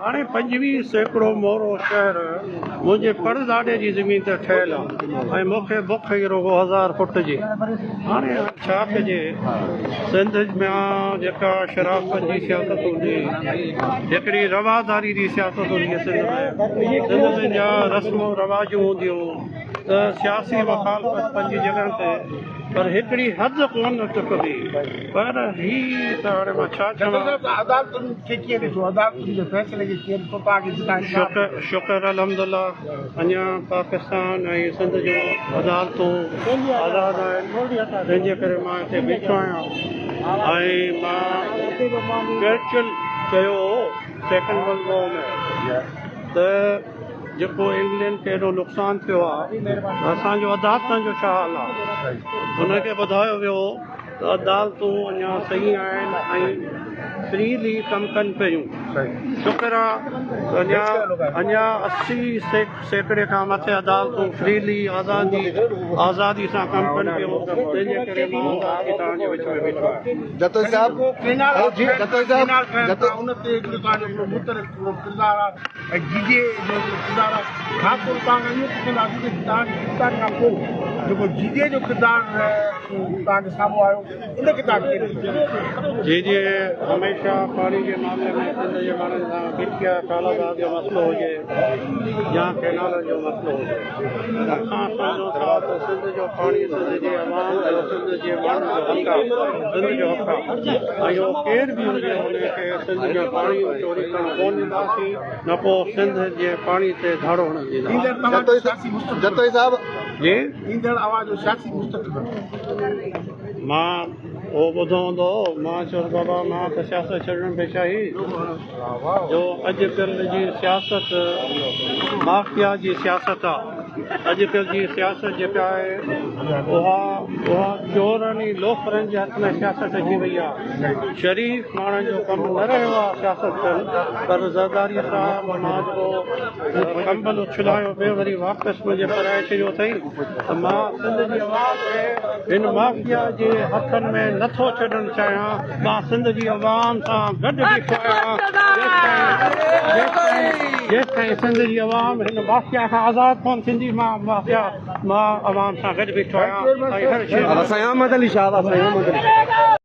هاڻي 25% مورو شهر منهنجي پڙ ڏاڏي جي زمين تي ٺهيل آ ۽ مون کي بک ئي رڳو هزار فٽ جي. هاڻي ڇا ڪجي؟ سنڌ ۾ جيڪا شرافت جي سياست هوندي هئي، هڪڙي رواداري جي سياست هوندي هئي سنڌ ۾، سنڌ ۾ جا رسمون رواجون هونديون ته سياسي مخالفت پنهنجي جڳهه تي پر هڪڙي حد ڪونه ٽپبي. پر هي ته هاڻي مان ڇا چوان. عدالتن کي ڪيئن ڏٺو؟ عدالتن جي فيصلي کي ڪيئن ڏٺو؟ توهان کي جتان انصاف مليو. شڪر الحمدالله اڃا پاڪستان ۽ سنڌ جون عدالتون آزاد آهن تنهن جي ڪري مان هتي بيٺو آهيان ۽ مان چرچل چيو هو سيڪنڊ ورلڊ وار ۾ ته جيڪو انگلينڊ کي ايڏو نقصان ٿيو آهي اسان جو عدالتن جو ڇا حال آهي ان کي ٻڌايو ويو ته عدالتون اڃا صحيح آهن ۽ فريلي ڪم ڪن پيون. شڪر آ ته اڃا اڃا 80% کان مٿي عدالتون فريلي آزادي آزادي سان ڪم ڪن پيون تنهن جي ڪري مان آزادي توهان جي وچ ۾ ويٺو آهيان. جتوئي صاحب ڪينال جي جتوئي صاحب ڪينال ٺهن ٿا جتوئي ان تي هڪڙو توهان جو هڪڙو متحرڪ هڪڙو ڪردار آ ۽ جي ڊي اي جو هڪڙو ڪردار آ خاص طور توهان کان اهو پڇنداسين ته توهان جي گرفتاري کان پوء جيڪو جي ڊي اي جو ڪردار توهان جي سامهون آيو ان کي توهان ڪيئن ڏسو؟ جي ڊي اي هميشه پاڻي جي معاملي ۾ سنڌ جي ماڻهن سان بيٺي آهي، ڪالا باغ جو مسئلو هجي يا ڪئنالن جو مسئلو هجي، اسان سمجهون ٿا ته سنڌ جو پاڻي سنڌ جي عوام جو، سنڌ جي ماڻهن جو حق آهي، سنڌ جو حق آهي ۽ اهو ڪير به هجي ان کي سنڌ جو پاڻي چوري ڪرڻ ڪونه ڏينداسين. نه پوء سنڌ جي پاڻي تي ڌاڙو هڻڻ ڏيندا. ايندڙ توهان جو سياسي مستقبل. جتوئي صاحب. جي. ايندڙ اوهان جو سياسي مستقبل. مان اهو ٻڌو هوندو هو. مان چيس بابا مان ته سياست ڇڏڻ پئي چاهي جو اڄ ڪلهه جي سياست مافيا جي سياست آ. اڄ ڪلهه جي سياست جيڪا آهي اها اها چورن ۽ لوفرن جي هٿ ۾ سياست اچي وئي آ. شريف ماڻهن جو ڪم نه رهيو آ سياست ڪرڻ پر زرداري صاحب مان جيڪو ڪمبل اڇلايو پئي وري واپس منهنجي پرائي ڇڏيو اٿئي ته مان سنڌ جي عوام کي هن مافيا جي هٿن ۾ نه ٿو ڇڏڻ چاهيان مان سنڌ جي عوام سان گڏ بيٺو آهيان جيستائين سنڌ جي عوام هن مافيا کان آزاد ڪونه ٿيندي مان مافيا مان عوام سان گڏ بيٺو آهيان ۽ هر شيء سائين احمد علي شاهه سائين احمد علي.